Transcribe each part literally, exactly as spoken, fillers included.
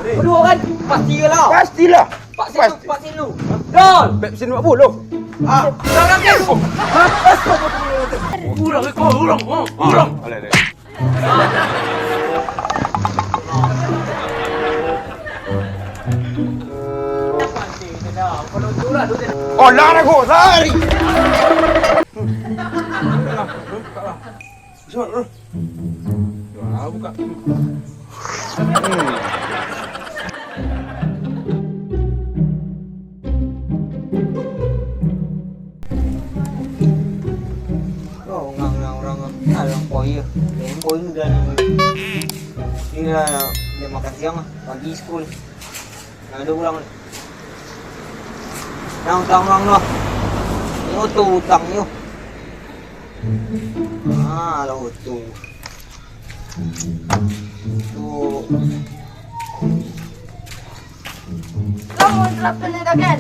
Baduo kan? Pastilah. Pastilah. Pak Silu, Pasti. Pak Silu. Don. Pepsi lima puluh. Ah. Don, Don. Urang, kau, urang, oh, urang. Boleh, boleh. Oh, lari, lari. Buka. Oh, urang, urang, urang. Alah, koi yo. Koi ni dah ni. Ni lah, dia makan siang lah. Pagi sekolah. Nah, ada urang ni. Nah, utang urang tu. Ni oto utang ni. Ah, lah oto. Tu. Kamu terapkan ni, Dagan?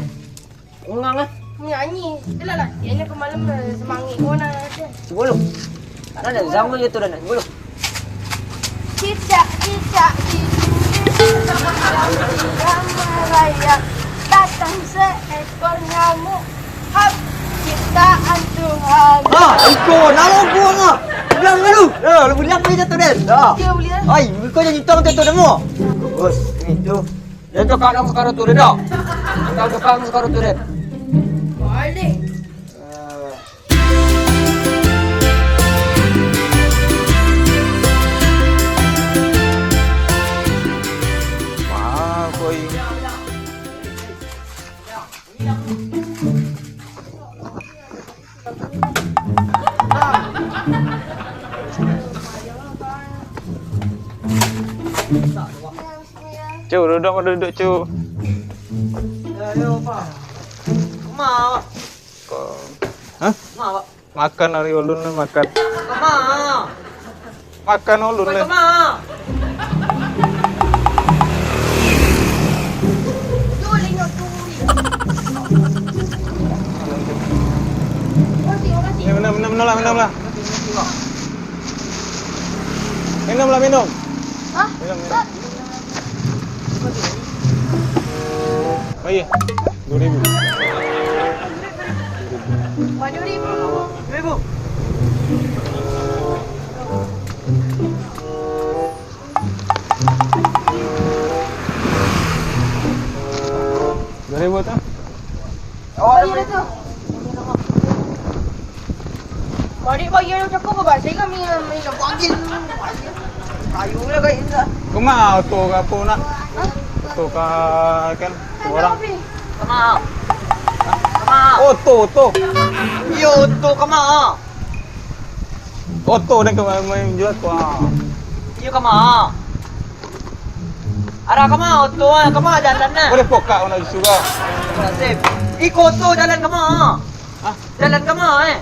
Ungang, eh? Nyanyi. Itulah lah. Kayaknya kemalam, eh, semangit pun ada. Sepuluh. Karena ada zaman je tu dah nak sepuluh. Cicak, cicak, cicak, cicak merayap. Datang seekor nyamuk. Hap, ciptaan Tuhan. Ah, iko, nalo buang ah. Bilang dulu. Ya, lu bilang aja tu, Den. Dah. Dia boleh. Ai, iko janji tong tu, tu, demo. Bos, itu. Den, tukang sakaro tu, Den, dah. Tukang, tukang sakaro tu, Den. Balik. Wah, koi. Cuk, duduk, duduk, Cuk. Ayo, Pak. Kemana, Pak? Ko-, hah? Kemana, Pak? Makan ari ulun ni, makan. Kemana? Makan ulun ni. Kemana? Eh, minum, minum, minum lah, minum lah. Minum lah, minum. Hah? Minum, minum. Oh iya, dua ribu. Dua ribu. Dua ribu tu? Oh, iya tu. Balik bayar cakap ke bahasa kami, kami nak panggil. Kayu lah kain lah. Kemana oto ke apa nak? Hah? Oto ke kan? Ada orang. Api. Kemana? Kemana? Oto, oto. Iya, oto kemana? Oto ni kemana main jual tu ah. Iya kemana? Arah kama oto ah, kama jalan nah. Boleh pokak nak sudah. Nasib. Iko oto jalan kama? Hah? Jalan kama eh?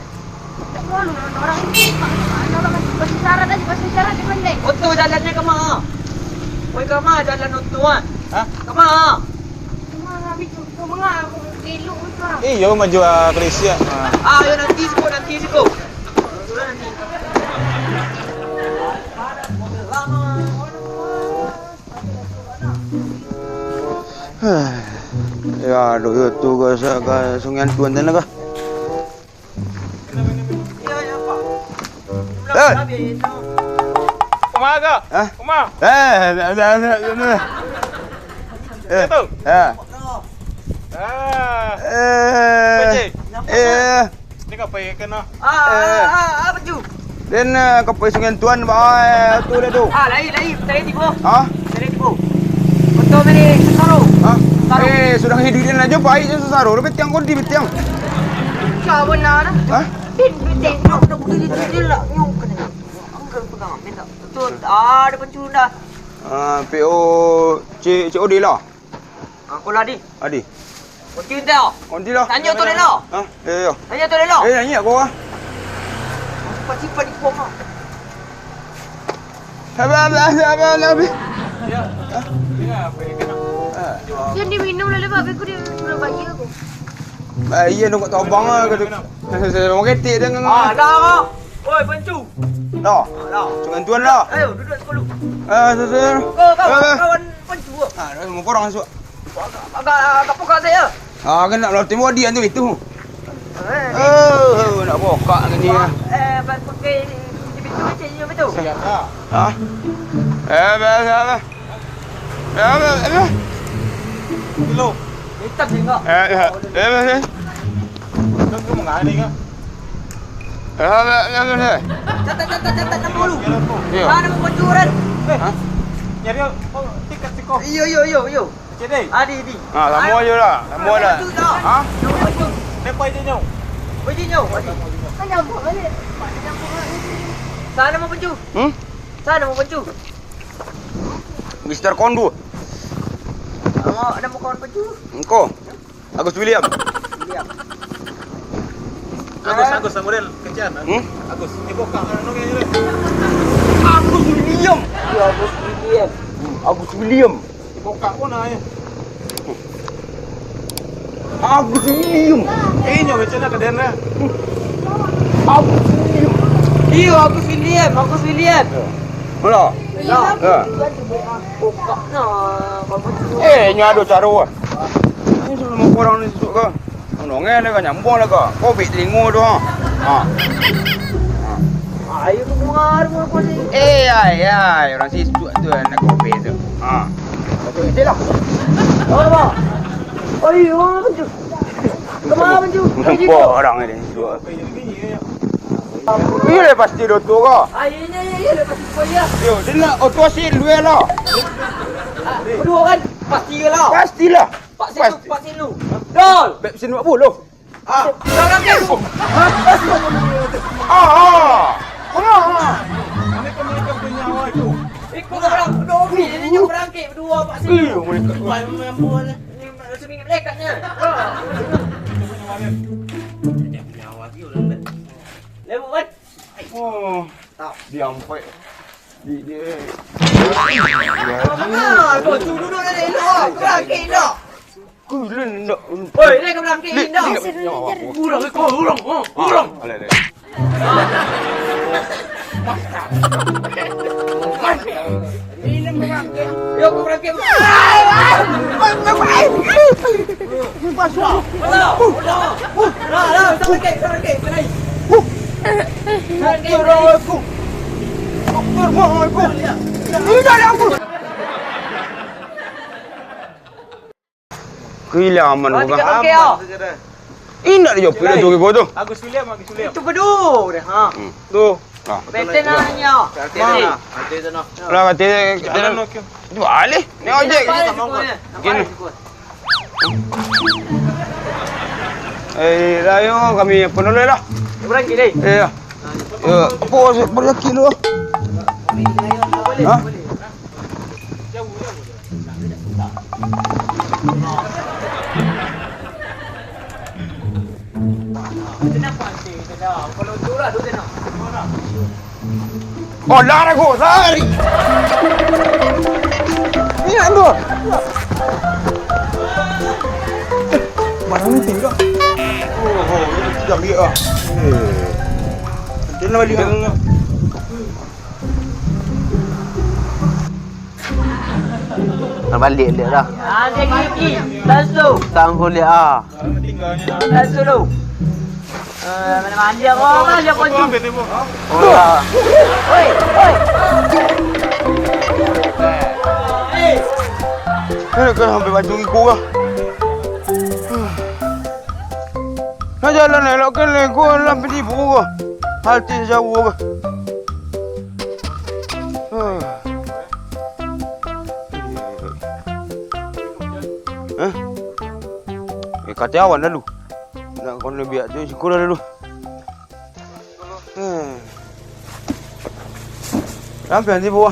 Orang ini, orang bahasa Arab tadi, bahasa Arab dia pandai. Oto jalannya kama? Oi kama jalan oto ah? Hah? Kama? Kama habis tu, kama aku gelok tu ah. Iyo, maju ah, Malaysia. Ah. Ah, yo nanti siko, nanti siko. Ya, aduh, yo tu ka, ka Sungai Antuan sana kah? Eh! Uma ka? Hah? Uma? Eh, eh, eh, eh, eh. Eh, tu? Ya. Ah. Eh. Apa, Cik? Eh. Ni kapai kena? Ah, eh. Ah, ah, apa tu? Den, eh, kapai Sungai Antuan, bae, tu dah tu. Ah, lai, lai, tadi tibo. Ha? Tadi tibo. Betul tadi, sasaro. Ha? Sasaro. Eh, sudah hidup den aja baik je sasaro. Lu betiang kau di betiang. Kau benar. Ha? Din, betiang. Aku dah boleh di sini lah. Nyok kena. Aku dah pegang, minta. Betul. Ah, ada pencuri dah. Ah, P O C, C O D lah. Ah, kau lah, Di. Adi. Kunci pintu. Kunci lah. Tanya tu dulu. Ha? Ya, ya. Tanya tu dulu. Eh, nanya kau ah. Pasti panipu kau. Sabar, sabar, sabar, sabar. Ya. Yang diminum lah, Pak. Aku dia suruh bayar aku. Bayar nak kat abang lah. Saya, saya, saya, orang ketik dia. Ah, dah, Pak. Oi, Pancu. Dah. Dah. Jangan tuan lah. Ayo, duduk sepuluh. Ah, saya, saya. Kau, kau, eh. Kawan Pancu. Ha, dah semua korang masuk. Agak, agak, agak pokok saja. Ah, kena lah tembok dia tu itu. Eh, Oh, nak bokak ke dia? Eh, pakai pintu cek je betul. Siap tak? Ha? Eh, biasa lah. Eh, eh, eh. Kilo. Hitam tengok. Eh, eh, eh, eh. Kau tu mengani kau? Eh, eh, eh, eh, eh. Catat, catat, catat nombor lu. Kilo tu. Iya. Mana mau bocoran? Eh. Hah? Nyari, oh, tiket siko. Iyo, iyo, iyo, iyo. Cik Dei. Adi, Adi. Ah, lamo je lah. Lamo lah. Ha? Depo ijinyo. Ijinyo, Adi. Sana mau pencu. Hmm? Sana mau pencu. Mister Kondu. Oh, ada mau kawan pencu. Engko. Agus William. William. Agus, Agus, Samuel, kecian. Hmm? Agus, ni bokak, anu, kayaknya. Agus William. Iya, Agus William. Agus William. Bokak pun aja. Agus William. Eh, nyo macam nak keden lah. Agus William. Iyo, Agus William, Agus William. Mula. Ya. Ya. Bokak nah, bagus. Eh, nyo ado caro ah. Ini sebelum korang ni susuk ke? Nongol lah ka, nyambung lah ka. Kobek telingo tu, ha. Ha. Ha. Ayo tu keluar, keluar, keluar sini. Eh, ai, ai, orang sisuak tu nak kobek tu. Ha. Betul lah. Apa? Oi, orang tu. Kemana tu? Nampak orang ni sisuak. Iyo lah pasti doto ka. Ah, iyo, iyo, iyo, iyo, lah pasti ko iya. Yo, dia nak oto asin dua lah. Ah, kedua kan? Pasti lah. Pastilah. Pak Sinu, Pasti. Pak Sinu. Dol. Beb Sinu apa lo? Ah. Dol lagi. Ah, ah. Ah, ah. Ikut orang, Dobi, ini nyo berangkit berdua, Pak Sinu. Iyo, mereka. Wah, memang buat ni. Ini langsung ingat lekatnya. Dia punya awak dia orang kan. Lebu kan? Oh, diampai. Di, di. Ah, kau tu duduk dari elok. Berangkit elok. Kulen ndak. Oi, dia kau berangkit elok. Kurang kau, kurang. Oh, kurang. Alai, alai. Yo, kau berangkit. Masuk. Lah, lah, sampai ke, sampai ke, sampai. Doktor aku. Doktor mau aku. Ini dari aku. Kehilangan. Kau tiket bangke, yo. Indak dijawab tu, kau tu. Agus William, Agus William. Itu bedu deh, ha. Hmm. Tu. Ha. Beten nanya. Lah, kata kita. Jalan, okey. Balik. Ni ojek. Balik, balik, balik. Gini. Eh, lah, yo, kami penuh lah. Berangkit, deh. Iya. Ya, apa, berangkit dulu. Ha? Oh, lah aku, lari. Ingat tu. Barang ni tinggal. Oh, oh, ini tidak ambil ah. Eh. Dia nak balik kan? Nak balik dia dah. Ah, dia gigi. Langsung. Tangguh dia ah. Langsung dulu. Eh, mana mandi apa? Mana dia kunci? Oh, ya. Oi, oi. Kena, kena sampai baju iko kah? Nak jalan elok kan, iko lah penipu kah? Hati jauh kah? Huh. Hah? Eh, kata awan lalu. Nak kono biak tu, siko lalu. Hmm. Sampai nanti bawah.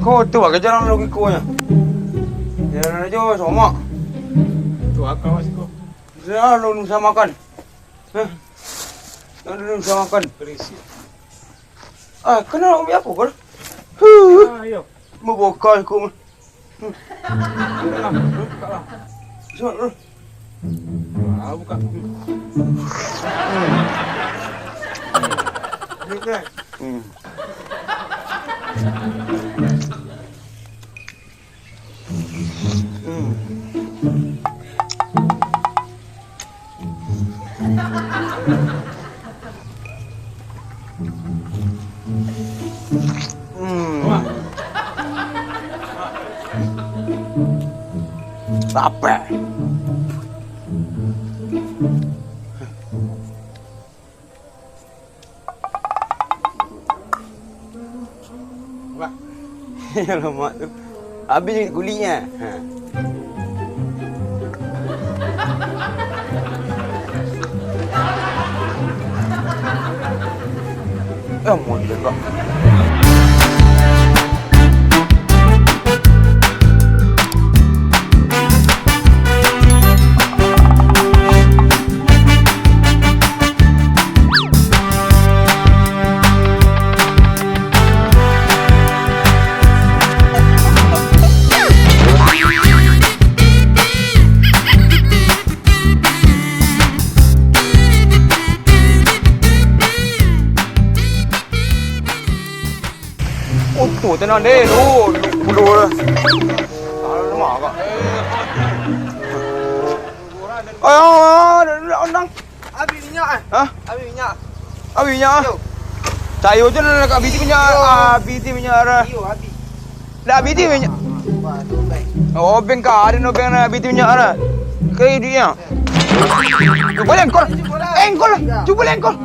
Kau tu pakai jalan logiko nya. Jalan aja somak. Tu akal masih kau. Selalu nusa makan. Hah? Lalu nusa makan. Berisik. Ah, kenal umi aku kan? Huh. Ah, iyo. Mau bokal kau mah. Hmm. Buka lah, buka lah. Suap lu. Ah, buka. Hmm. Hmm. Lapeh. Alamak tu. Habis kuliknyo. Ha. Eh, mau juga. Oto tenang deh, lu, lu, lu, lu. Salah nama kak. Oh, nang. Habis minyak, eh? Hah? Habis minyak. Habis minyak, ah? Yo. Cayo je nak habis minyak, ah, habis minyak dah. Iyo, habis. Dah habis minyak. Wah, tu baik. Oh, obeng ka, ado obeng nak habis minyak dah. Kayak duitnya. Cuba lah, engkol. Eh, engkol. Cuba lah, engkol.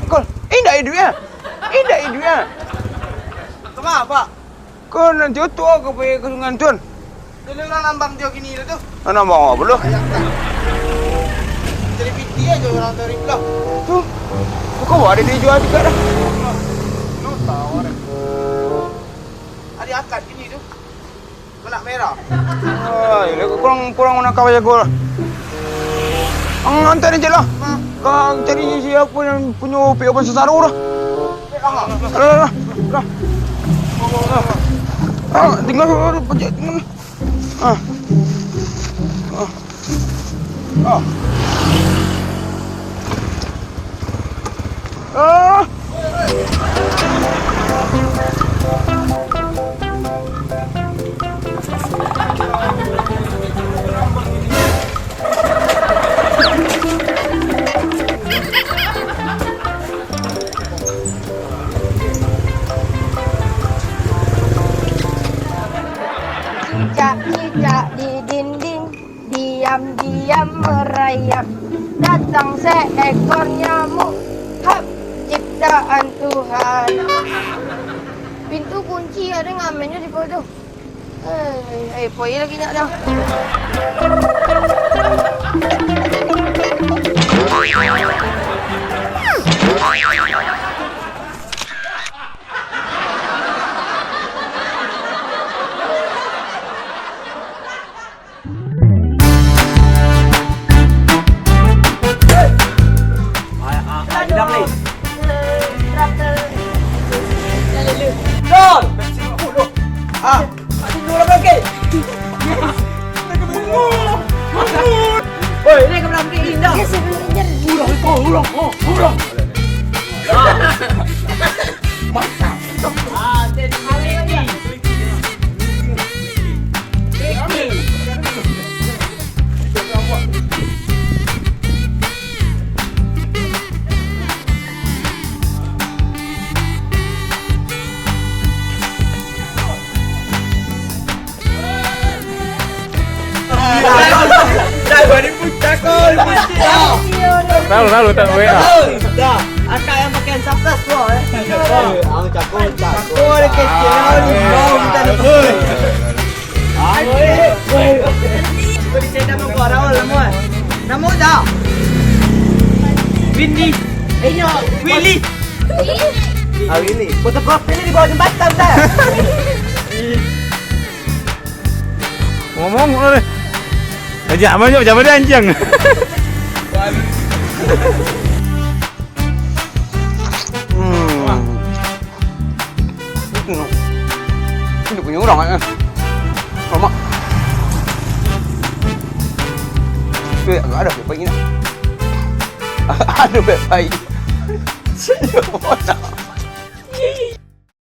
Engkol. Eh, indak duitnya. Indak duitnya. Kama, Pak? Ko nanti oto ko pai ka Sungai Antuan. Dulu urang nambang jo kini tu. Ah, nambang apo lo? Ayam kan. Jadi piti aja urang dari belah. Tu. Ko ado dijual juga dah. Lu tahu deh. Ado akad kini tu. Kena merah. Ah, ini kurang, kurang nak kawai jago lah. Ang antar ni je lah. Kang cari siapa yang punya pihak apa sesaru dah. Dah, dah, dah, dah. Ah, tinggal, tinggal. Ah. Ah. Ah. Ah. Cicak-cicak di dinding, diam-diam merayap. Datang seekor nyamuk, hap, ciptaan Tuhan. Pintu kunci, ado ngamennyo di situ. Eh, eh, poi lagi nak dah. Oi, naik ke belakang, indah. Ulang, ulang, ulang, ulang. Tahu, tahu, tahu, W A. Dah, akak yang pakai sabtas tu, eh. Ang cakul, cakul. Cakul, kecil, tahu ni, bau kita ni. Namo dah? Windy. Eh, Willy. Ah, Willy. Fotokopi ni di bawah jembatan, dah. Ngomong, ngomong ni. Ajak apa, ajak apa dia anjing? Hmm. Itu, no. Itu punyo urang, eh. Lamak. Tu, agak ado baik-baik ni. Ado baik-baik. Senyum.